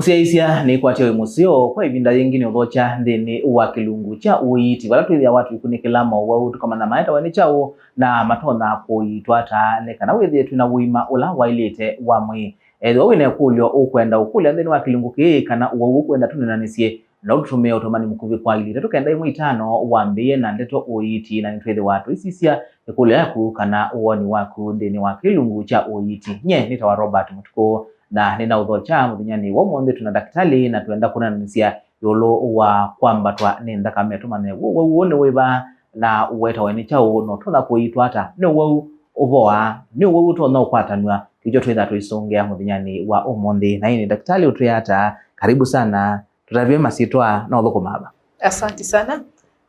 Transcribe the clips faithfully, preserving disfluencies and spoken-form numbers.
Mũsyaĩĩsya, nĩkwatya wĩ mũseo kwa ĩvinda yĩngĩ nĩ ũthokya nthĩnĩ wa kĩlungu kya ũiiti, vala twĩthĩawa tũikunĩkĩla mowau tũkamanya maetawa nĩ kyaũ na matonya kũiitwa ata, nĩ kana wĩthĩe twĩ na ũima ũla waĩlĩte wa mwĩĩ. Ethĩwa wĩ na ĩkũlyo ũkwenda ũkũlya nthĩnĩ wa kĩlungu kĩĩ kana ũwau ũkwenda tũneenanĩsye, no ũtũtũmĩe ũtũmani mũkuvĩ kwa ilĩ itatũ kenda ĩmwe itano wambĩĩe na ndeto ũiiti, na nĩtwĩthĩwa tũisisya ĩkũlyo yaku kana woni waku nthĩnĩ wa kĩlungu kya ũiiti. Nyie nĩtawa Robert Mũtukũ, na nĩnaũthokya mũthenyanĩ wa ũmũnthĩ twĩ na ndakĩtalĩ, na twenda kũneenanĩsya ĩũlũ wa kwambatwa nĩ nthakame. Tũmanye ũwau ũũ nĩ wĩva, na ũetawa nĩ kyaũ, na ũtonya kũiitwa ata? Nĩ ũwau ũvoaa? Nĩ ũwau ũtonya ũkwatanw'a? Kĩkyo twĩtha tũisũngĩa mũthenyanĩ wa ũmũnthĩ. Na ĩĩ nĩ ndakĩtalĩ ũtwĩa ata? Karibu sana. Tũtavye masyĩtwa na ũthũkũmaa va? Asante sana.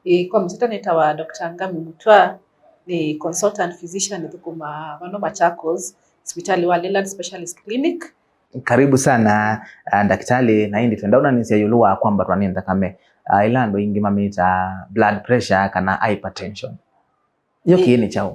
Ĩ, kwa masyĩtwa nĩtawa Doctor Ngami Mutwa, nĩ consultant physician nĩthũkũmaa vano Machakos, sivitali wa Leyland Specialist Clinic. Karibu sana, ah, ndakĩtalĩ, na ĩndĩ twenda ũnanĩsya ĩũlũ wa kwambatwa nĩ nthakame, ah, ĩla andũ aingĩ mamĩtaa blood pressure kana hypertension. Yo kĩĩ nĩ kyaũ?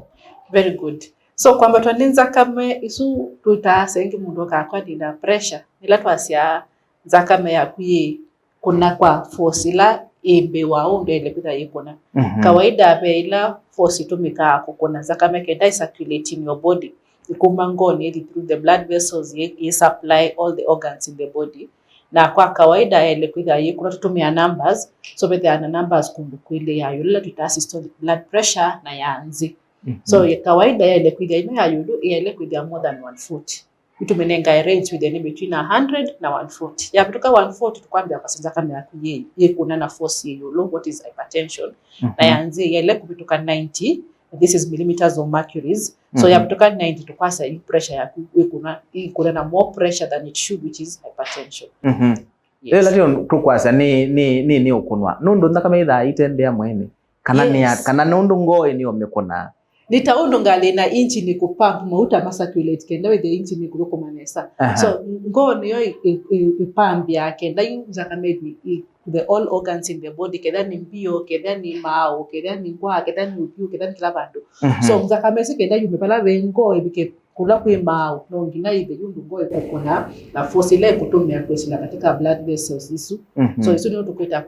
Very good. So, kwambatwa nĩ nzakame, isu twĩtaa saa ingĩ mũndũ akakwatĩla pressure, ĩla twasya nzakame yaku yĩ kũna kwa force ĩla ĩ mbee wa ũndũ yaĩle kwĩthwa yĩkũna. Mhm. Kawaida ve ĩla force ĩtũmĩkaa kũkũna nzakame kenda ĩ circulate in your body, ĩkuma ngoonĩ ĩthi through the blood vessels, ĩ, ĩ supply all the organs in the body. Na kwa kawaida yaĩle kwĩthwa yĩkũna, tũtũmĩa numbers, so vethĩawa na numbers kũndũ kwĩlĩ, ya ĩũlũ ĩla twĩtaa systolic blood pressure na ya nthĩ. Mhm. So ya kawaida yaĩle kwĩthwa ĩno ya ĩũlũ yaĩle kwĩthwa more than one forty. Yu tũmĩnengae range wĩthĩe nĩ between a hundred na one forty. Yavĩtũka one forty, tũkwambĩa kwasya nzakame yaku yĩ, yĩkũna na force yĩ ĩũlũ, what is hypertension. Mhm. Na ya nthĩ yaĩle kũvĩtũka ninety, this is millimeters of mercuries. So, mhm, yavĩtũka ninety, tũkwasya yu pressure yaku ĩkũna, ĩkũna na more pressure than it should, which is hypertension. Mhm. Yes. Ĩla tyo tũkwasya nĩ, nĩ, nĩ, nĩ ũkũnwa. Nũndũ nthakame ĩthaa ĩtembea mwĩĩnĩ. Kana nĩ ya, yes, kana nũndũ ngoo nĩyo ĩmĩkũnaa. Nĩ ta ũndũ ngalĩ na engine ĩkũpump mauta ma circulate kenda wĩthĩe engine ĩkũthũkũma nesa. Aha. So, ngoo nĩyo ĩ, ĩ, ĩ, ĩpumpĩaa kenda yu nzakame ĩthi, ĩ, to the all organs in the body, ketha nĩ mbio, ketha nĩ maaũ, ketha nĩ ngwaa, ketha nĩ ũthyũ, ketha nĩ kĩla vandũ. Mhm. So, nzakame ĩsu kenda yume vala ve ngoo ĩvike kũla kwĩ maaũ, no nginya ĩthe yu ũndũ ngoo ĩkũkũna, na force ĩla ĩkũtũmĩa kwĩsĩla katika blood vessels isu. Mhm. So, isu nĩyo tũkwĩta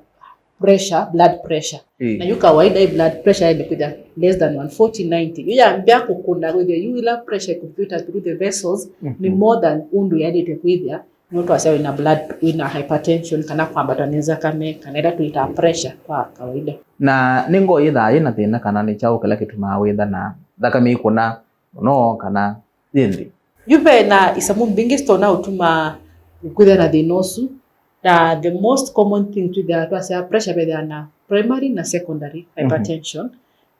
pressure, blood pressure. Ĩĩ. Na yu kawaida ĩ blood pressure yaĩle kwĩthĩa less than one forty, ninety. Yu yambĩa kũkũna, wĩthĩa yu ĩla pressure ĩkũvĩta through the vessels, mhm, nĩ more than ũndũ yaĩlĩte kwĩthĩa, nĩ twasya wĩna blood, wĩna hypertension, kana kwambatwa nĩ nzakame, kana ĩla twĩtaa pressure kwa kawaida. Na nĩ ngoo yĩthaa yĩna thĩna, kana nĩ kyaũ kĩla kĩtumaa wĩtha na nzakame ĩkũna mũno kana yĩ nthĩ? Yu ve na isamu mbingĩ sitonya ũtuma kwĩthĩa na thĩna ũsu. Na the most common thing twĩthĩawa twasya pressure, vethĩawa na primary na secondary, mhm, hypertension.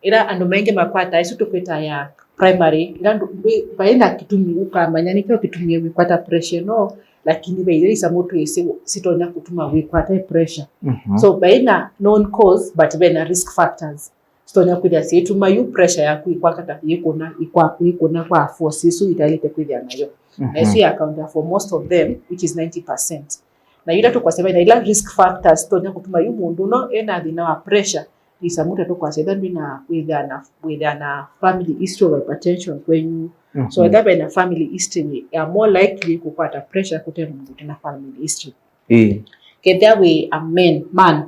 Ĩla andũ maingĩ makwataa ĩsu tũkwĩtaa ya primary, ĩla ndũ, ndũ, vai na kĩtumi ũkamanya nĩkyo kĩtumie wĩkwata pressure ĩno, lakini ve ila isamu twĩsĩ sitonya kũtuma wĩkwata pressure. Mhm. So vai na known cause, but ve na risk factors sitonya kwĩthĩa syĩtuma yu pressure yaku ĩkwakata yĩkũna, ĩkwa-, yĩkũna kwa force ĩsu itaĩlĩte kwĩthĩa nayo. Mhm. Na ĩsu ya account for most of them, which is ninety percent. Na yu ĩla tũkwasya ve na ila risk factors sitonya kũtuma yu mũndũ no ena thĩna wa pressure, isamu ta tũkwasya ĩla ndwĩ na, wĩthĩa na, wĩthĩa na family history of hypertension kwenyu. Mhm. So ĩla ve na family history, ya more likely kũkwata pressure kũte mũndũ ũte na family history. Ĩĩ. Kethĩa wĩ a men, man,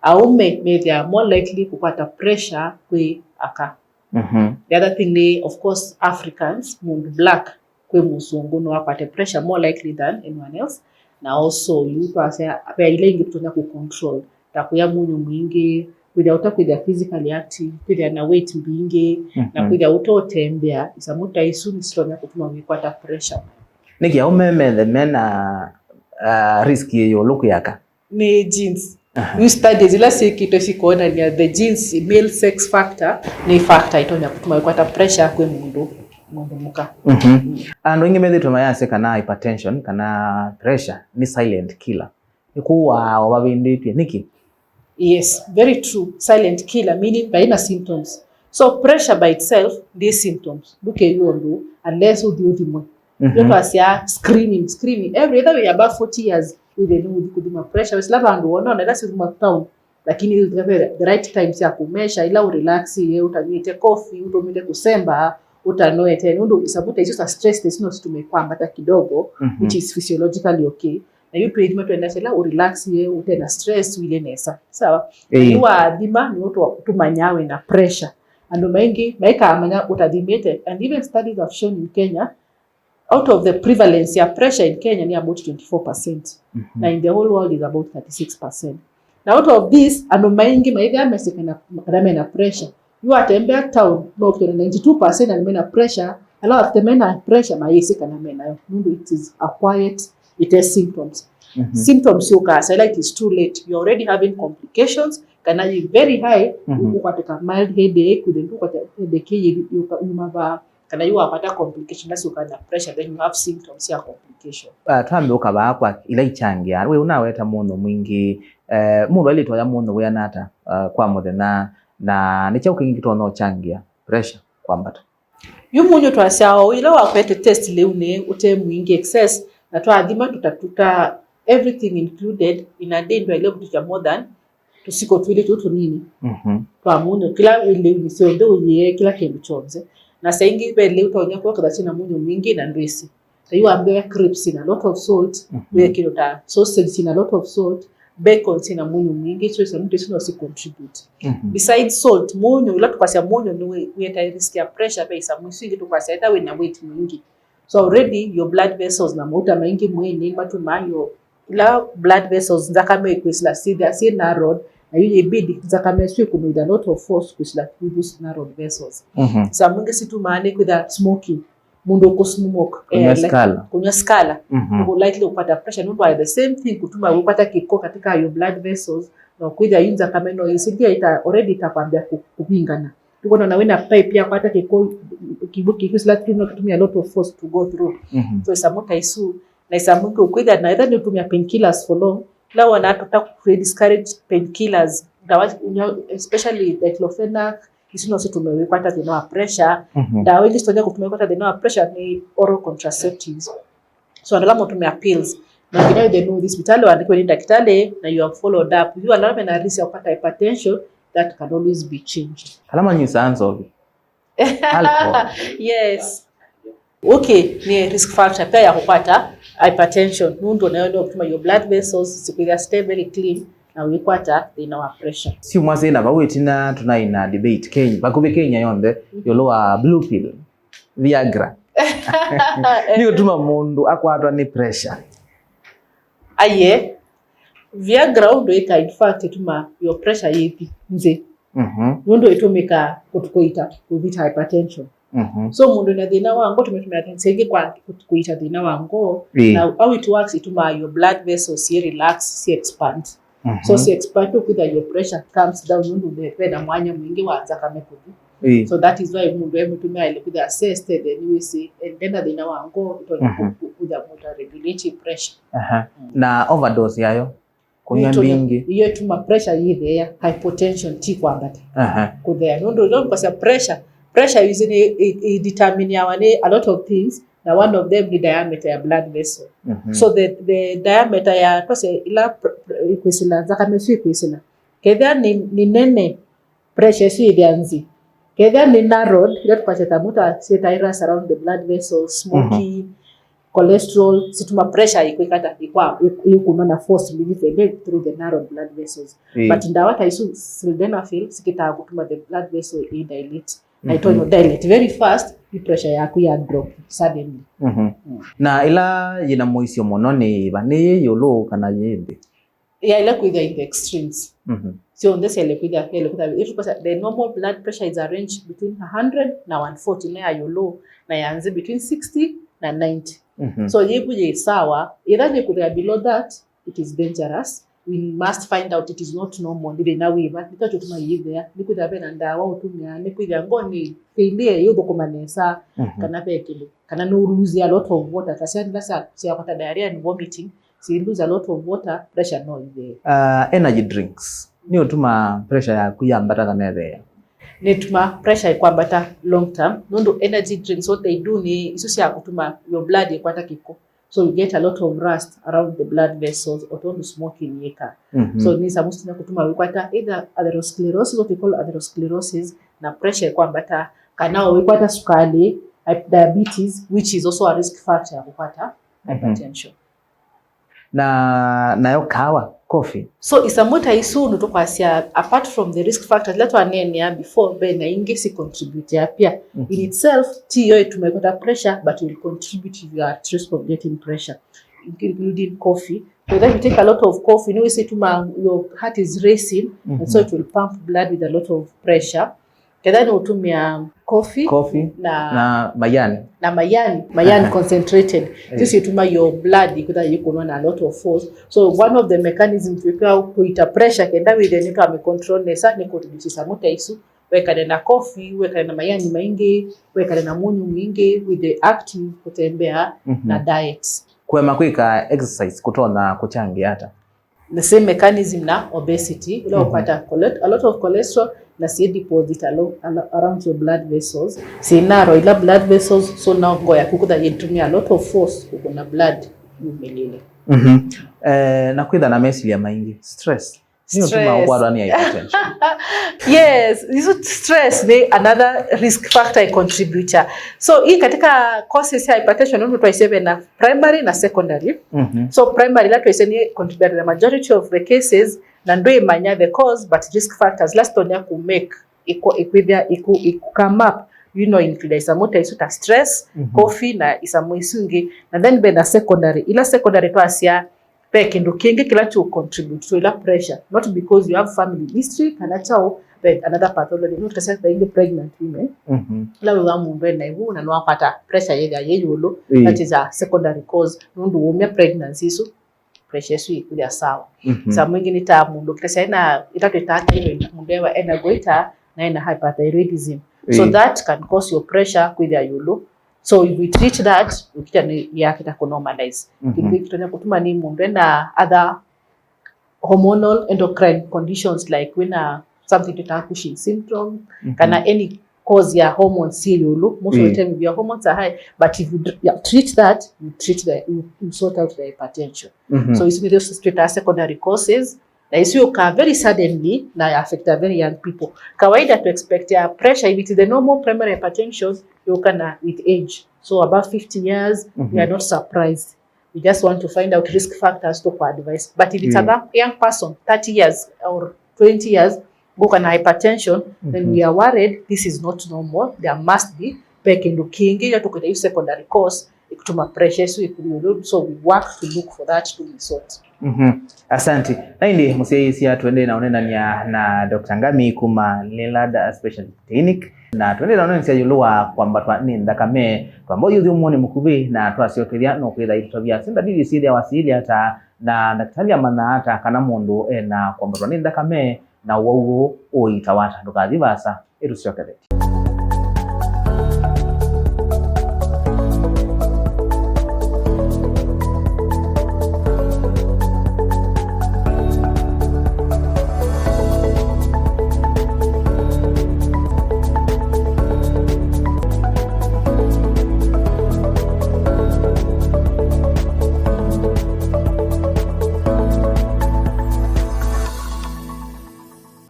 aũme methĩawa more likely kũkwata pressure kwĩ aka. Mhm. The other thing nĩ, of course, Africans, mũndũ black, kwĩ mũsũngũ no akwate pressure more likely than anyone else. Na also, yu twasya, ve ila ingĩ tũtonya kũ control, ta kũya mũnyũ mwingĩ, kwĩthĩa ũtakwĩthĩa physically active, kwĩthĩa na weight mbingĩ, na, mhm, kwĩthĩa ũtotembea, isamu ta isu nĩsitonya kũtuma wĩkwata pressure. Nĩkĩ aũme methe mena, ah, risk ĩyũlũ kwĩ aka? Nĩ genes. Aha. Yu studies ila syĩkĩtwe sikwonania the genes, male sex factor, nĩ factor ĩtonya kũtuma wĩkwata pressure kwĩ mũndũ, mũndũ mũka. Mhm. Mm. Andũ aingĩ methĩtwe mayasya kana hypertension kana pressure nĩ silent killer. Nĩkũaa o vavĩndĩtw'e. Nĩkĩ? Yes, very true. Silent killer, meaning vai na symptoms. So pressure by itself ndĩ symptoms. Ndũkew'a ũndũ unless ũthi ũthimwe. Mhm. Ndio twasya screening, screening. Every, either we above forty years, wĩthĩe nĩ ũthi kũthima pressure. Wĩsĩla vandũ wona, ona ĩla syũthimwa town, lakini the, the right time sya kũmeasure, ĩla ũrelax, ye ũtanywĩte coffee, ũtũmĩte kũsemba, ũtanoete, nũndũ isamu ta isu ta stress test no situme kwambata kidogo, mhm, which is physiologically okay. Na yu twĩthima twenda sila u relax ye, ũte na stress, wĩle nesa. Sawa? Ĩĩ. Yu wathima, nĩ ũtũ tũmanyaa wĩ na pressure. Andũ maingĩ maikamanya ũtathimĩte, and even studies have shown in Kenya, out of the prevalence ya pressure in Kenya ni about twenty-four percent. Mhm. Na in the whole world is about thirty-six percent. Na out of this, andũ maingĩ maithĩa mesĩ kana, kana mena pressure. Yu watembea town, no ũkĩona ninety-two percent andũ mena pressure, ala after mena pressure mayĩsĩ kana menayo. Nũndũ it is acquired, it has symptoms. Mhm. Symptoms yũkaa sila it is too late. You're already having complications, kana you very high, mhm, ũkwatĩka mild headache, kwĩthĩa ũkwata headache yĩ, yũka, yuma vaa, kana yu wakwata complication, na syũka na pressure, then you have symptoms ya complication. Uh, twambe ũkavaa kwa ila ikyangĩa, we ũnaweta mũnyũ mwingĩ, eh, mũndũ ailĩtwe oya mũnyũ wĩana ata, uh, kwa mũthenya, na nĩ kyaũ kĩngĩ kĩtonya ũkyangĩa pressure kwambata? Yu mũnyũ twasyaa o ila wakwete test lĩu nĩ ũte mwingĩ excess, na twathima tũtatuta everything included in a day, ndwaĩle kũtũkya more than tũsiko twĩlĩ tũu tũnini, mhm, twa mũnyũ, kĩla wĩ lĩunĩ syonthe ũyĩe kĩla kĩndũ kyonthe. Na saa ingĩ ve lĩu ũtonya kwĩkĩtha syĩna mũnyũ mwingĩ na ndwĩsĩ. Ta yu wambĩa crisps in a lot of salt, mhm, wĩe kĩndũ ta sausage in a lot of salt, bacon syĩna mũnyũ mwingĩ, so isamũ ta isu no si contribute. Mhm. Besides salt, mũnyũ, ila tũkwasya mũnyũ nĩ wĩ-, wĩetae risk ya pressure, ve isamũ isu ingĩ tũkwasya ĩta wĩna weight mwingĩ. So already your blood vessels na mauta maingĩ mwĩĩnĩ matumaa yo ila blood vessels, nzakame ĩkwĩsĩla syĩthĩa syĩ narrowed, na yu yĩbidi nzakame ĩsu ĩkũmĩtha a lot of force kwĩsĩla through those narrowed vessels. Mhm. Saa mwingĩ situmaa nĩ kwĩtha smoking, mũndũ ũkũsmoke, kũnywa eh, like, sigara. Kũnywa sigara, mhm, ũkũ likely kũkwata pressure nũndũ wa the same thing kũtuma wĩkwata kĩko katika your blood vessels, na kwĩthĩa yu nzakame no ĩsĩlya ĩta already ĩtakwambĩa kũ-, kũvingana. Tũkona na wĩna pipe yakwata kĩko, kĩw'ũ kĩkwĩsĩla through no kĩtumia a lot of force to go through. Mhm. So isamũ ta isu, na isamũ ingĩ ũkwĩthĩa na ĩtha nĩ ũtumia painkillers for long, ila wona tũta kũ discourage painkillers, ndawa, especially diclofenac, isu no situme wĩkwata thĩna wa pressure. Mhm. Ndawa ingĩ sitonya kũtuma wĩkwata thĩna wa pressure nĩ oral contraceptives. So andũ ala mũtũmĩa pills, no nginya wĩthĩe nũthi sivitalĩ waandĩkiwe nĩ ndakĩtalĩ na you have followed up. Yu ala mena risk ya kũkwata hypertension, that can always be changed. Ala manyusaa nzovi. Alcohol. Yes. Okay, nĩ risk factor pia ya kũkwata hypertension. Nũndũ nayo nĩ ũkũtuma your blood vessels sikwĩthĩa stay very clean na wĩkwata thĩna wa pressure. Syumwa syĩ na vau ĩtina tũnaĩ na debate Kenya, vakuvĩ Kenya yonthe, mhm, ĩũlũ wa blue pill, Viagra. Nĩ ũtuma mũndũ akwatwa nĩ pressure. Aye, Viagra ũndũ ĩka, in fact, ĩtuma your pressure yĩthi nzĩ. Mhm. Nũndũ ĩtũmĩkaa kũtu-, kũita, kũvita hypertension. Mhm. So mũndũ wĩna thĩna wa ngoo tũmĩtũmĩa things ingĩ kwa kũ-, kũita thĩna wa ngoo. Ĩĩ. Na how it works, ĩtumaa your blood vessels si relax, si expand. Mhm. So si expand, ũkwĩtha your pressure comes down nũndũ ve-, vena mwanya mwingĩ wa nzakame kũthi. Ĩĩ. So that is why mũndũ e mũtumĩa aĩle kwĩtha assessed, then wĩsĩ, eh, ndena thĩna wa ngoo, ĩtonya, mhm, kũ-, kũ-, kwĩtha mũndũ a regulate pressure. Aha. Mm. Na overdose yayo? Kũnywa mbingĩ. Iyo ĩtuma pressure yĩtheea, hypotension ti kwambata. Aha. Kũtheea. Nũndũ ĩla ũkwasya pressure, pressure ĩsĩ nĩ ĩ-, ĩdeterminiawa nĩ a lot of things, na one of them nĩ diameter ya blood vessel. Mhm. So the, the diameter ya, twasye ĩla pr-, pr-, ĩkwĩsĩla, nzakame ĩsu ĩkwĩsĩla, kethĩa nĩ, nĩ nene, pressure ĩsu ĩthĩa nzĩ. Kethĩa nĩ narrowed, ila tũkwasya ta mũta syĩta iras around the blood vessels, smoking, mhm, cholesterol, situma pressure ĩkwĩkata, ĩkwa-, ĩ-, ĩkũnwa na force immediately through the narrowed blood vessels. Ĩĩ. But ndawa ta isu, sildenafil, sikĩtaa kũtuma the blood vessel ĩ dilate. Na, mhm, ĩtonya dilate very fast, ĩ pressure yaku ya drop suddenly. Mhm. Mm. Na ĩla yĩna mũisyo mũno nĩ ĩva? Nĩ yĩ ĩũlũ kana yĩ nthĩ? Yaĩle kwĩthĩa in the extremes. Mhm. Syonthe syaĩle kwĩthĩa, yaĩle kwĩthĩa, if the normal blood pressure is a range between a hundred na one forty, na ya ĩũlũ, na ya nzĩ between sixty na ninety. Mhm. So yĩvu yĩ sawa, ĩla yĩkũthĩa below that, it is dangerous. We must find out it is not normal, nĩ thĩna wĩva, nĩkyo tũtuma yĩthĩa, nĩ kwĩthĩa vena ndawa ũtũmĩa, nĩ kwĩthĩa ngoo nĩ failure yũthũkũma nesa, mhm, kana ve kĩndũ, kana nĩ lose a lot of water, ta syana ila sya, syakwata diarrhea and vomiting, si lose a lot of water, pressure no ĩthee. Uh, energy drinks nĩ ũtuma pressure yaku yambata kana ĩtheea? Nĩtuma pressure ĩkwambata long term, nũndũ energy drinks, what they do nĩ isu sya kũtuma your blood ĩkwata kĩko. So you get a lot of rust around the blood vessels, o tondũ smoking yĩka. Mhm. So nĩ samu sitina kũtuma wĩkwata either atherosclerosis, what we call atherosclerosis, na pressure ĩkwambata, kana o wĩkwata sukali, hy-, diabetes, which is also a risk factor ya kũkwata, mhm, hypertension. Na nayo kawa, coffee. So isamũ ta isu nũtũkwasya, apart from the risk factors ila twaneenea before, ve na ingĩ si contribute pia. Mhm. In itself, ti yo ĩtuma ĩkwata pressure, but will contribute if you are at risk of getting pressure, including coffee. So that you take a lot of coffee, nĩwĩsĩ ĩtuma your heart is racing, and so it will pump blood with a lot of pressure. Ketha nĩ ũtũmĩa coffee, coffee na, na mayani. Na mayani, mayani concentrated. Isu syĩtuma your blood ĩkwĩtha yĩkũnwa na a lot of force. So one of the mechanisms twĩkaa kũita pressure kenda wĩthĩe nĩtwamĩ control nesa nĩ kũ reduce isamũ ta isu. Wekale na coffee, wekale na mayani maingĩ, wekale na mũnyũ mwingĩ, with the active kũtembea na diets. Kũema kwĩka exercise kũtonya kũkyangĩa ata? The same mechanism na obesity, ila ũkwata chole-, a lot of cholesterol, na si deposit alo-, alo-, around your blood vessels. Si narrow ila blood vessels, so now ngo yaku kũtha yĩtũmĩa a lot of force kũkũna blood yumĩlĩle. Mhm. Eh, na kwĩtha na mesilya maingĩ, stress. Nĩ ũtuma ũkwatwa nĩ hypertension. Yes, isu stress nĩ another risk factor, a contributor. So hii katika causes ya hypertension nũndũ twaisye ve na primary na secondary. Mhm. So primary ila twaisye nĩ contribute the majority of the cases, na ndwĩmanya the cause, but risk factors ila sitonya ku make ĩkwĩthĩa ĩku, ĩku come up, you know, include isamũ ta isu ta stress, coffee na isamũ isu ingĩ. Na then ve na secondary, ila secondary twasya ve kĩndũ kĩngĩ kĩla kĩ contribute to ila pressure, not because you have family history kana kyaũ, ve another pathology. Nũtasya ta ingĩ pregnant women, ila wĩwa mũndũ ena ĩvu na nĩwakwata pressure yĩthĩa yĩ ĩũlũ, that is a secondary cause, nũndũ wũmya pregnancy isu pressure ĩsu ĩkũthĩa sawa. Saa mwingĩ nĩ ta mũndũ kĩtasya ena ĩtatũ ĩtaa thyroid, mũndũ ewa ena goiter na ena hyperthyroidism. So that can cause your pressure kwĩthĩa ĩũlũ. So if we treat that, ũkita nĩ yakĩta kũ normalize. Kĩndũ kĩtonya kũtuma nĩ mũndũ ena other hormonal endocrine conditions like wĩna something twĩtaa Cushing syndrome, kana any cause ya hormones syĩ ĩũlũ. Most of the time your hormones are high, but if you dr-, yeah, treat that, you treat the, you, you sort out the hypertension. So isu nĩ those twĩtaa secondary causes. Na isu yũkaa very suddenly na affect very young people. Kawaida to expect ya pressure, if it is the normal primary hypertension, yũka na with age. So above fifty years, we are not surprised. We just want to find out risk factors to advise. But if it's a young person, thirty years or twenty years, ngũka na hypertension, then we are worried, this is not normal. There must be, ve kĩndũ kĩngĩ, ĩla tũkwĩta yu secondary cause, ĩkũtuma pressure ĩsu ĩkũthi ĩũlũ. So we work to look for that to be sort. Mhm. Asante. Na ĩndĩ mũsyaĩĩsya, tũendee na ũneenany'a na Doctor Ngami kuma Lillard Specialist Clinic. Na tũendee na ũneenany'a ĩũlũ wa kwambatwa nĩ nthakame. Twamba ũthi ũthyũmũonĩ mũkuvĩ, na twasyokethya no kwĩtha ĩtũtavya syĩ ndalili syĩthĩawa syĩlye ata, na ndakĩtalĩ amanyaa ata kana mũndũ ena kwambatwa nĩ nthakame, na ũwau ũũ ũĩtawa ata? Ndũkathi vaasa, ĩtũsyokethye.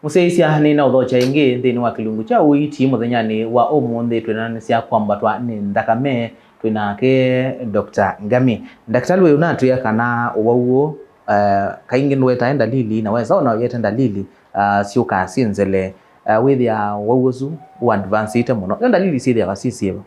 Mũsyaĩĩsya, nĩnaũthokya ĩngĩ nthĩnĩ wa kĩlungu kya ũiiti mũthenyanĩ wa ũmũnthĩ, twĩnanĩsya kwambatwa nĩ nthakame twĩ nake Doctor Ngami. Ndakĩtalĩ ũyũ ũnatwĩa kana ũwau ũũ, eh, kaingĩ ndũetae ndalili, na wesa ona ũyete ndalili, ah, syũkaa syĩ nzele, ah, wĩthĩaa ũwau ũsu ũadvancĩte mũno. Yo ndalili syĩthĩawa syĩ syĩva?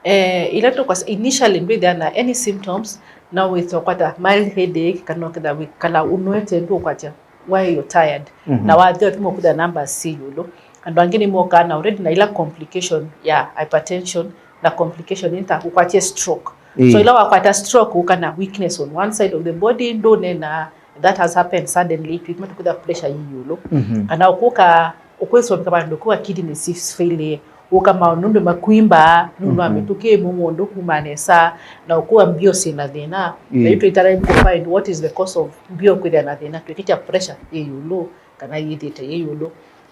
Eh, ila tũkwasya initially ndwĩthĩa na any symptoms, no wĩthĩe ũkwata mild headache, kana ũkethĩa wĩkala ũnoete, ndũkwatya, why you're tired. Mhm. Na wathi ũthima ũkũthĩa numbers syĩ ĩũlũ. Andũ angĩ nĩmokaa na already na ila complication ya hypertension na complication nĩ ta ũkwatie stroke. Ĩĩ. So ila wakwata stroke, ũka na weakness on one side of the body, ndũnena, that has happened suddenly, twĩthima tũkũthĩa pressure yĩ ĩũlũ. Mhm. Kana ũkũka ũkwĩsũvĩka vandũ kwa kidney is failing, ũka maũndũ nũndũ makwimba, nũndũ wa mĩtũkĩ ĩmwe mũndũ kuma nesa, na ũkũa mbio syĩ na thĩna. Ĩĩ. Na yu tũitara kũ find what is the cause of mbio kwĩthĩa na thĩna, twĩkĩtya pressure yĩ ĩũlũ kana yĩthĩte yĩ ĩũlũ.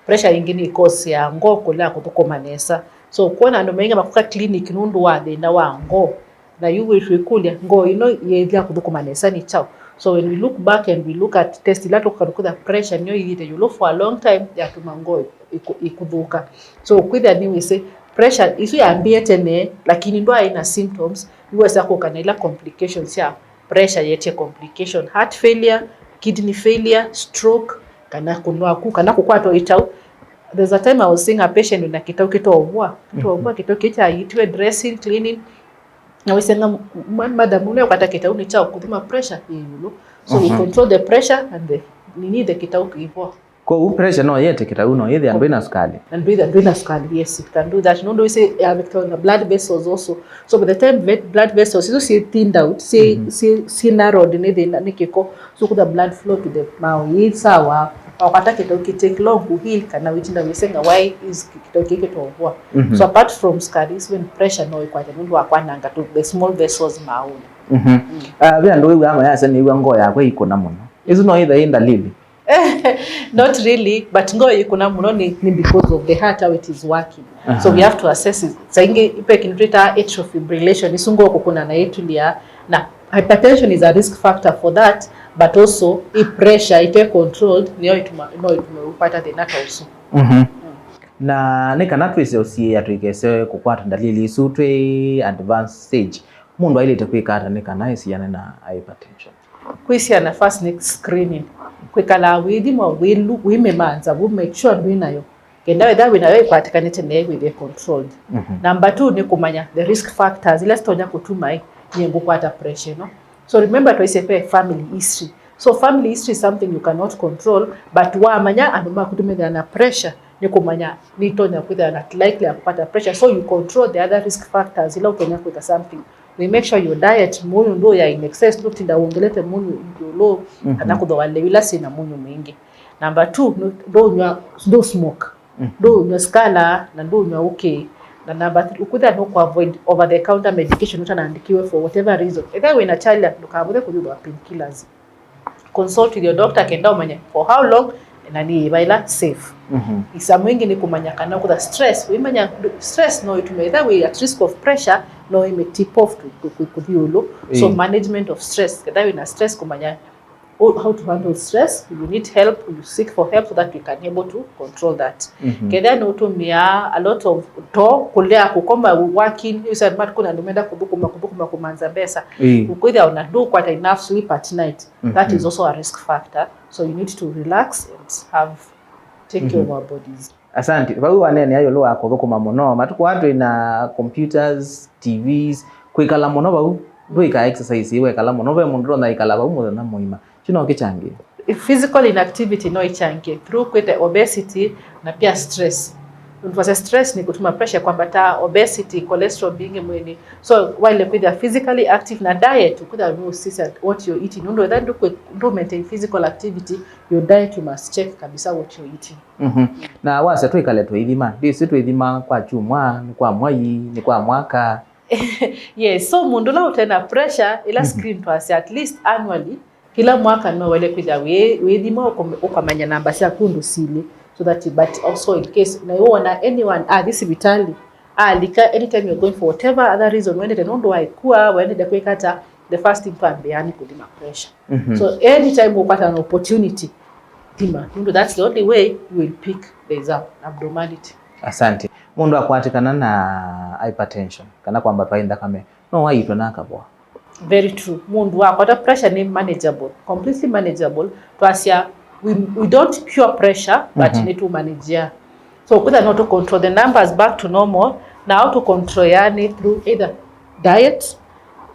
Pressure ĩngĩ nĩ cause ya ngoo kũlea kũthũkũma nesa. So kwona andũ maingĩ makũka clinic nũndũ wa thĩna wa ngoo. Na yu wĩtwĩkũlya, ngoo ĩno yĩĩthya kũthũkũma nesa nĩ kyaũ? So when we look back and we look at test ila tũkũka tũkũtha pressure nĩyo yĩthĩte ĩũlũ for a long time, yatuma ngoo ĩkũ-, ĩkũthũka. So kwĩthĩa nĩwĩsĩ pressure ĩsu yambĩĩe tene, lakini ndwaĩ na symptoms, yu wesa kũka na ila complications sya pressure yetie complication, heart failure, kidney failure, stroke, kana kũnwa ku, kana kũkwatwa ĩtau. There's a time I was seeing a patient wĩna kĩtau kĩtoovũa, kĩtoovũa, kĩtau kĩu kyaitiwe dressing, cleaning, na wĩsenga, "Ma-, madam, ũnĩkwata kĩtau nĩ kyaũ?" Kũthima pressure yĩ ĩũlũ. So we control the pressure and the, nini, the kĩtau kĩivũa. Kwoou pressure no yĩete kĩtau, no yĩthĩa ndwĩna sukali. Na ndwĩtha, ndwĩna sukali, yes, it can do that. Nũndũ ĩsĩ affect na blood vessels also. So by the time ve-, blood vessels isu syĩ thinned out, syĩ, syĩ, syĩ narrowed nĩ thĩna, nĩ kĩko. So kũtha blood flow to the mao yĩ sawa. Wakata kĩtau kĩ take long ku heal, kana wĩtinda wĩsenga why is kĩtau kĩkĩtoovũa. So apart from sukali, even pressure no ĩkwate nũndũ wa kwananga tu the small vessels maũnĩ. Ah, ve andũ wĩw'aa mayasya nĩw'a ngoo yakwa ĩikũna mũno. Ĩsu no ĩthe ĩ ndalili? Not really, but ngoo ĩkũna mũno nĩ, nĩ because of the heart, how it is working. So we have to assess it. Saa ingĩ ve kĩndũ twĩtaa atrial fibrillation, ĩsu ngoo kũkũna na ĩtulia, na hypertension is a risk factor for that, but also ĩ pressure ĩte controlled nĩyo ĩtuma, no ĩtume ũkwata thĩna ta ũsu. Na nĩ kana twĩse ũsiĩĩa tũikese kũkwata ndalili isu twĩ advanced stage, mũndũ ailĩte kwĩka ata nĩ kana ĩsiane na hypertension? Kwĩsiana first nĩ screening. Kwĩkalaa wĩthimwa, wĩlu-, wĩmĩmanza vu, make sure ndwĩ nayo. Kenda wĩthĩa wĩ nayo ĩkwatĩkanĩte nayo wĩthĩe controlled. Number two nĩ kũmanya the risk factors ila sitonya kũtuma ĩ, nyie ngũkwata pressure ĩno. So remember twaisye ve family history. So family history is something you cannot control, but wamanya andũ maku tũmethĩana na pressure, nĩ kũmanya nĩtonya kwĩthĩa na likely ya kũkwata pressure. So you control the other risk factors ila ũtonya kwĩka something. We make sure your diet, munyu ndũya in excess, ndũtinda wongelete munyu ĩũlũ, kana kũthooa lĩu ila syĩna munyu mwingĩ. Number two, ndũ-, ndũnywa, ndũ smoke. Ndũnywa sigara na ndũnywa ũkĩ. Na number three, ũkwĩthĩa nũkũ avoid over the counter medication ũtanaandĩkiwe for whatever reason. Ethĩwa wĩna chalya, ndũkavũthe kũyũthwa painkillers. Consult with your doctor kenda ũmanye for how long na nĩ ĩva ĩla safe. Isa mwingĩ nĩ kũmanya kana kũtha stress, wĩmanya stress no ĩtume, ethĩwa wĩ at risk of pressure, no ĩmĩ tip off to, to, to, kũthi ĩũlũ. So management of stress, ethĩwa wĩna stress, kũmanya how to handle stress, you need help, you seek for help so that you can able to control that. Kethĩa nĩ ũtũmĩaa a lot of too, kũlea, kũkoma, working, you said, mat, kuna andũ menda kũthũkũma, kũthũkũma, kũmanza mbesa. Ũkwĩthĩa ona ndũkwata enough sleep at night. That is also a risk factor. So you need to relax and have, take care of our bodies. Asante. Vau waneenea ĩũlũ wa kũthũkũma mũno. Matukũ aa twĩ na computers, T Vs, kwĩkala mũno vau, ndwĩka exercise, wekala mũno, ve mũndũ ũtonya ĩkala vau mũthenya mũima. Kyu no kĩchangĩe? Physical inactivity no ĩchangĩe through kwĩte obesity na pia stress. Nũndũ twasya stress nĩ kũtuma pressure kwambata, obesity, cholesterol mbingĩ mwĩlĩ. So waĩle kwĩthĩa physically active na diet, ũkwĩthĩa nũsisya what you're eating. Nũndũ wetha ndũ, ndũ maintain physical activity, your diet you must check kabisa what you're eating. Na wasya twĩkale twĩithima, ndĩsĩ twĩithima kwa kyumwa, nĩ kwa mwai, nĩ kwa mwaka? Yes, so mũndũ ũla ũte na pressure, ĩla screen twasya at least annually, kĩla mwaka no waĩle kwĩthĩa wĩ, wĩithima ũkome-, ũkamanya namba syaku ũndũ silĩ, so that, but also in case na wona anyone athi sivitalĩ, alika, anytime you're going for whatever other reason, wendete nũndũ wa ĩkua, wendete kwĩka ata, the first thing twambĩaa nĩ kũthima pressure. So anytime ũkwata an opportunity, thima, nũndũ that's the only way you will pick the exam abnormality. Asante. Mũndũ akwatĩkana na hypertension kana kwambatwa ĩ nthakame, no waitwa na akavoa? Very true. Mũndũ wakwata pressure nĩ manageable, completely manageable. Twasya we, we don't cure pressure, but nĩ tũ manage. So kwĩthĩa no tũ control the numbers back to normal. Na how to control yani through either diet,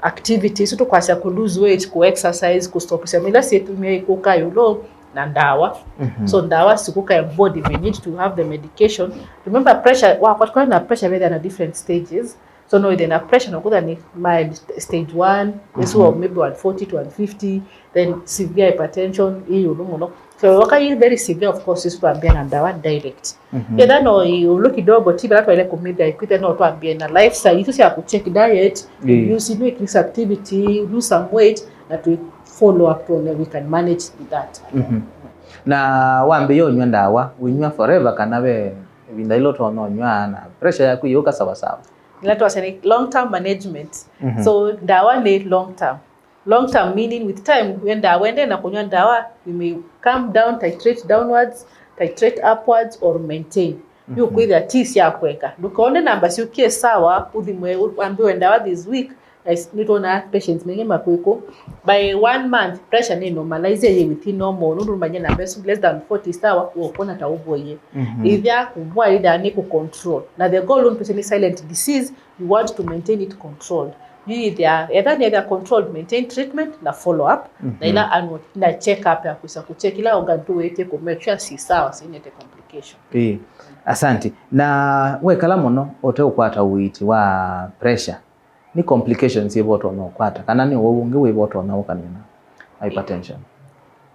activity, so tũkwasya kũ lose weight, kũ exercise, kũ stop syama ila syĩtumie ikũka ĩũlũ, na ndawa. So ndawa sikũka body, we need to have the medication. Remember pressure, wakwatwa na pressure vethĩa na different stages. So no ĩthĩna pressure no kwĩthĩa nĩ mild, stage one, ĩsu wa maybe one forty to one fifty, then severe hypertension ĩ ĩũlũ mũno. So waka ĩ very severe, of course, ĩsu twambĩa na ndawa direct. Ĩtha no ĩ ĩũlũ kidogo, ti vala twaĩle kũmĩthĩa ĩkwĩthĩa, no twambĩe na lifestyle isu sya kũ check diet, use no increase activity, lose some weight, na tũ follow up tuone we can manage with that. Na wambĩĩa ũnywa ndawa, ũinywa forever kana ve ĩvinda ĩla ũtonya ũnywa na pressure yaku ĩyũka sawasawa? Ĩla twasya nĩ long term management. So ndawa nĩ long term. Long term meaning with time, wenda wende na kũnywa ndawa, you may come down, titrate downwards, titrate upwards or maintain. Yu kwĩthĩa ti sya kweka. Ndũkone namba syũkie sawa, ũthimwe, wambiwe ndawa this week, Guys, nĩtwona patients maingĩ makwĩkũ, by one month pressure nĩ normalize, yĩ within normal, nũndũ manye namba ĩsu less than forty sawa, ũkona ta ũvoie. Mhm. Ĩthĩa kũvoa, ĩthĩa nĩ kũ control. Na the goal nĩ patient nĩ silent disease, you want to maintain it controlled. You either, either nĩ either controlled, maintain treatment na follow up, na Mhm. ila annual, na check up ya kwĩsa kũ check ila organ tu wĩtie kũ make sure si sawa, sinete complication. Ĩĩ, asante. Na wekala mũno ũteũkwata ũiiti wa pressure, nĩ complications syĩva ũtonya ũkwata, kana nĩ ũwau ũngĩ wĩva ũtonya ũkanina hypertension?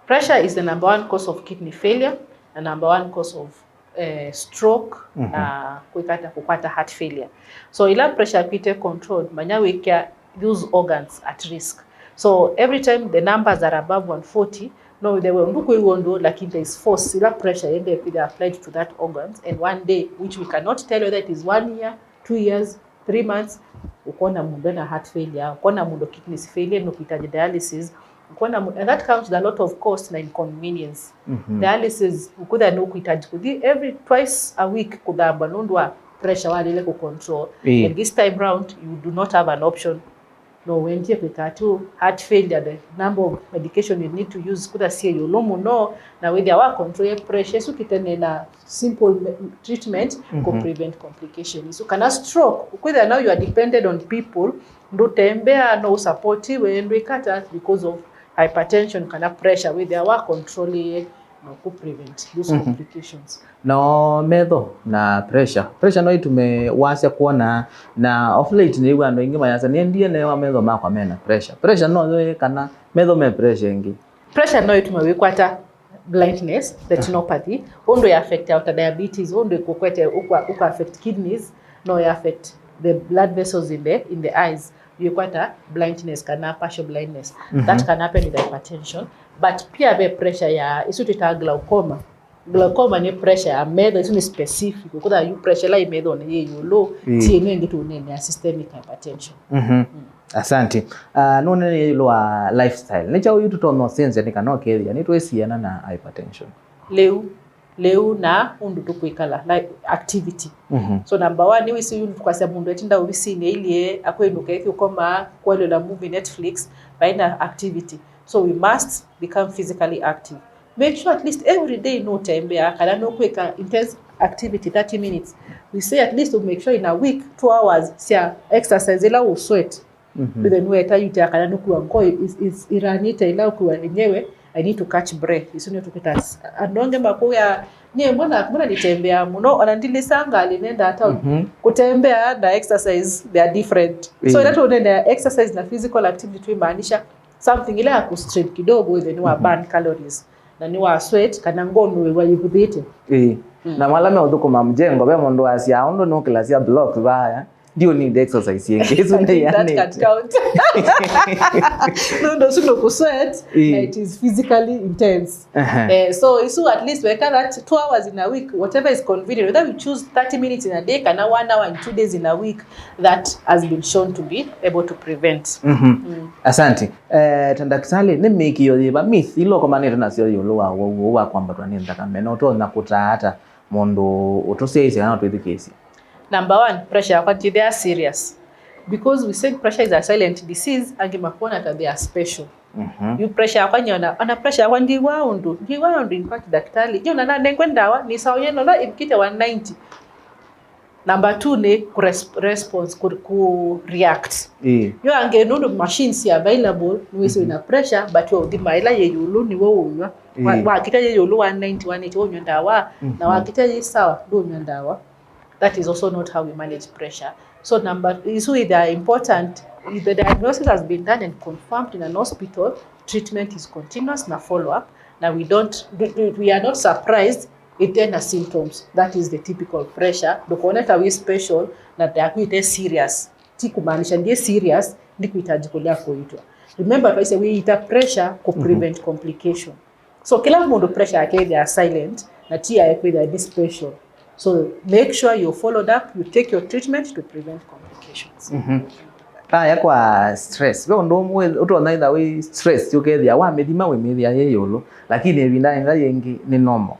Pressure is the number one cause of kidney failure, the number one cause of, eh, stroke, Mhm. na kwĩkata kũkwata heart failure. So ila pressure kwite controlled, manya wĩkĩa those organs at risk. So every time the numbers are above one forty, no, the way ndukwĩw'a ũndũ, lakini there is force, ila pressure yende kwĩthĩa applied to that organs, and one day, which we cannot tell whether it is one year, two years, three months, ũkona mũndũ ena heart failure, ũkona mũndũ kidneys failure, nũkũhitaji dialysis, ũkona mũndũ, and that comes with a lot of cost na inconvenience. Mhm. Dialysis, ũkwĩthĩa nũkũhitaji kũthi every twice a week kũthambwa nũndũ wa pressure walile kũ control. Ĩĩ. And this time round, you do not have an option. No wendie kwĩka atĩ heart failure, the number of medication you need to use kwĩthĩa syĩ ĩũlũ mũno, na wĩthĩa wa control pressure ĩsu kĩtene na simple me-, treatment kũ Mhm. prevent complication isu. Kana stroke, kwĩthĩa now you are dependent on people, ndũtembea, no ũsapotiwe, ndwĩkata because of hypertension kana pressure, wĩthĩa wa control ĩye, no kũ prevent those Mhm. complications. No metho na pressure. Pressure no ĩtume wasya kwona, na of late nĩw'a andũ aingĩ mayasya, "Nĩendie neewa metho makwa mena pressure." Pressure no yo ĩ kana metho me pressure ĩngĩ? Pressure no ĩtume wĩkwata blindness, retinopathy, ũndũ ya affect outer diabetes, ũndũ ĩkũkwete, ũkwa, ũkwa affect kidneys, no ya affect the blood vessels in the, in the eyes. Yĩkwata blindness kana partial blindness. Mhm. That can happen with hypertension. But pia ve pressure ya, isu twĩtaa glaucoma. Glaucoma nĩ pressure ya metho, isu nĩ specific. Kũtha yu pressure ĩla ĩ methonĩ yĩ ĩũlũ, Mm. ti ĩno ĩngĩ tũneenea systemic hypertension. Mhm. Mm. Asante. Ah, nũnene ĩũlũ wa lifestyle. Nĩ kyaũ yu tũtonya ũsenzya nĩ kana ũkethĩa nĩtwĩsiana na hypertension? Lĩu, lĩu na ũndũ tũkwĩkala, like activity. Mhm. So number one, nĩ wĩsĩ yu kwasya mũndũ etinda ovisinĩ ailyĩ, akwĩnũka ĩkĩũkoma, kwelwela movie Netflix, vaina activity. So we must become physically active. Make sure at least every day nũtembea, kana nũkwĩka intense activity thirty minutes. We say at least to make sure in a week, two hours sya exercise ĩla ũ sweat. Mhm. Wĩthĩe nĩweta yutea kana nũkua ngoo is, is, iranĩte ĩla ũkua enyewe, I need to catch breath. Isu nĩo tũkwĩta s-, andũ angĩ makũya, "Nyie mbona, mbona nitembea mũno, ona ndilisa ngalĩ nenda town." Mhm. Kũtembea na exercise, they are different. So, Yeah. Ĩla tũnenea exercise na physical activity, twĩmaanisha something ĩla ya kũ-strain kidogo, wĩthĩe nĩwa Mhm. burn calories, na nĩwa sweat, kana ngoo nĩwĩw'a yĩvuthĩte. Ĩĩ. Mm. Na mala meũthũkũma mjengo, ve mũndũ wasya, "Ũndũ nũkĩlasya block vaya, ndiũ need exercise ĩngĩ." Isu I think that can nĩyanĩte. Count. Nũndũ ũsu nũkũ sweat, Ĩĩ. Na it is physically intense. Ehe. Eh, so, isu at least weka that two hours in a week, whatever is convenient, whether we choose thirty minutes in a day, kana one hour and two days in a week, that has been shown to be able to prevent. Mhm. Mm. Asante. Eh, ta ndakĩtalĩ, nĩ mĩĩkĩĩo yĩva, myth, ila ũkomanĩte nasyo ĩũlũ wa ũwau ũũ wa kwambatwa nĩ nthakame, na ũtonya kũtaa ata mũndũ ũtũsyaĩĩsye kana ũtwĩthukĩĩsye? Number one, pressure yakwa ndĩthĩaa serious. Because we said pressure is a silent disease, angĩ makwona ta they are special. Mhm. Yu pressure yakwa nyona, ona pressure yakwa ndiwaa ũndũ, ndiwaa ũndũ, in fact, daktari, nyona nanengwe ndawa, nĩsaũie nola ĩvikĩte one ninety. Number two nĩ kũ res-, response, kũ, kũ react. Ĩĩ. Yo angĩ nũndũ machines are available, nĩwĩsĩ Mhm. wĩna pressure, but we ũthima ĩla yĩ ĩũlũ nĩwe ũnyw'a. Wa, Ĩĩ. Wakĩta yĩ ĩũlũ one ninety, one eighty, ũnyw'a ndawa, na Mhm. wakĩta yĩ sawa, ndũnyw'a ndawa. That is also not how we manage pressure. So number, isu they are important. If the diagnosis has been done and confirmed in an hospital, treatment is continuous na follow up. Na we don't, we, we, we are not surprised ĩte na symptoms. That is the typical pressure. Ndũkone ta wĩ special, na yaku ĩte serious. Ti kumaanisha ndiĩ serious, ndikuhitaji kũlea kũitwa. Remember, twaisye wĩita pressure kũ Mhm. prevent complication. So, kĩla mũndũ pressure yake ĩthĩa silent, na ti yae kwĩthĩa nĩ special. So, make sure you're followed up, you take your treatment to prevent complications. Mhm. Aya kwa stress. Ve ũndũ ũmwe ũtonya ĩtha wĩ stress, ũkethĩa wamĩthima wĩmĩthĩa yĩ ĩũlũ, lakini ĩvindanĩ ĩla yĩngĩ nĩ normal.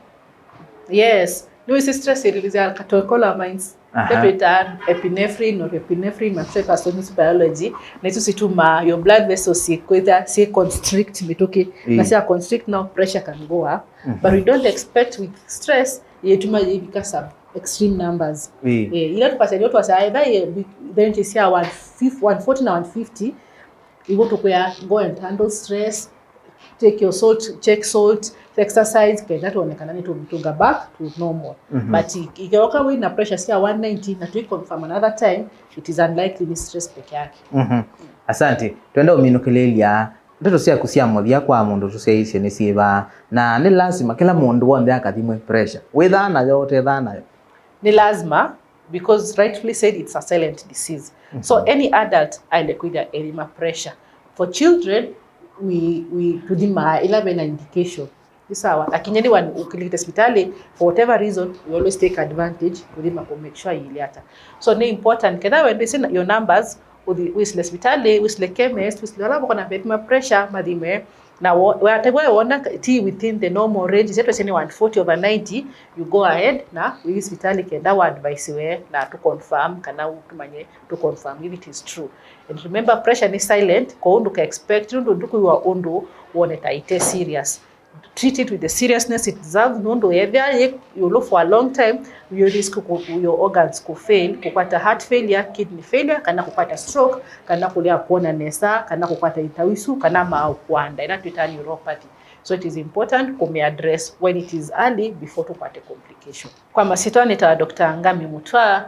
Yes. Nĩwĩsĩ stress ĩrelease ya catecholamines. Aha. Ila twĩtaa epinephrine or epinephrine, na twĩka Stoney's biology, na isu situmaa your blood vessels kwĩthĩa syĩ constrict mĩtũkĩ. Ĩĩ. Na sya constrict, now pressure can go up. Mhm. But we don't expect with stress yĩtuma yĩvika some extreme numbers. Ĩĩ. Eh, ila tũkasya ndio twasya either ye, then ĩsya one fifty, one forty na one fifty, ivo tũkwĩa go and handle stress, take your salt, check salt, exercise, kenda tuonekana nĩ tũmĩtũnga back to normal. Mhm. But i-, ikeoka wĩ na pressure sya one ninety na tũi confirm another time, it is unlikely nĩ stress peke yake. Mhm. Asante. Twenda ũminũkĩlĩlya, ndeto syaku sya mũthya kwa mũndũ tũsyaĩĩsye nĩ syĩva, na nĩ lasima kĩla mũndũ w'onthe akathimwe pressure, wĩthaa nayo ũtethaa nayo? Nĩ lazima, because rightfully said, it's a silent disease. So, mhm, any adult aile kwĩthĩa ethima pressure. For children, we, we tũthimaa ĩla vena indication. Nĩ sawa. Lakini anyone ũkĩlikĩte sivitalĩ, for whatever reason, we always take advantage kũthima kũ make sure yĩilye ata. So, nĩ important. Ketha wendesĩ your numbers, ũthi wĩsĩle sivitalĩ, wĩsĩle chemist, wĩsĩle ala vako na vethima pressure, mathime. Na wo-, wate-, we wona ka-, ti within the normal range, ĩsya twĩsĩ nĩ one forty over ninety, you go ahead na wĩthi sivitalĩ kenda wa advise we na tũ confirm kana tũmanye, tũ confirm if it is true. And remember, pressure nĩ silent, kwoou ndũka expect nũndũ ndũkwĩw'a ũndũ wone ta ite serious. Treat it with the seriousness it deserves, nũndũ yethĩa yĩ ĩũlũ for a long time, you risk ku-, your organs kũ fail, kũkwata heart failure, kidney failure, kana kũkwata stroke, kana kũlea kwona nesa, kana kũkwata ithau isu, kana maaũ kũanda, ĩla twĩtaa neuropathy. So it is important kũmĩ address when it is early before tũkwate complication. Kwa masyĩtwa nĩtawa Doctor Ngami Mutwa,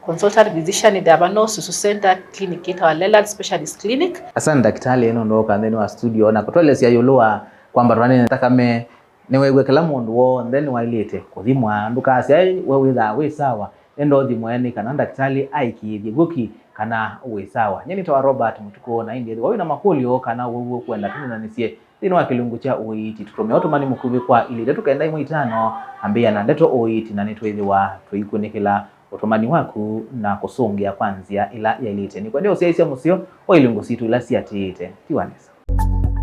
consultant physician nĩthĩawa vano Susu Center Clinic yĩtawa Lelad Specialist Clinic. Asante ndakĩtalĩ nũndũ wooka nthĩnĩ wa studio na kũtũelesya ĩũlũ wa kwambatwa nĩ nthakame. Nĩwĩw'e kĩla mũndũ w'onthe nĩwaĩlĩte kũthimwa. Ndũkasyae we wĩthaa wĩ sawa, enda ũthimwe nĩ kana ndakĩtalĩ aĩkĩĩthye w'o ki kana wĩ sawa. Nyie nĩtawa Robert Mũtukũ, na ĩndĩ ethĩwa wĩ na makũlyo kana ũwau ũkwenda tũneenanĩsye nthĩnĩ wa kĩlungu kya ũiiti, tũtũmĩe ũtũmani mũkuvĩ kwa ilĩ itatũ kenda ĩmwe itano, ambĩĩa na ndeto ũiiti, na nĩtwĩthĩwa tũikunĩkĩla ũtũmani waku na kũsũngĩa kwa nzĩa ĩla yaĩlĩte. Nĩkwendea ũsyaĩĩsya mũseo wa ilungu sitũ ila siatĩĩte. Tiwa nesa.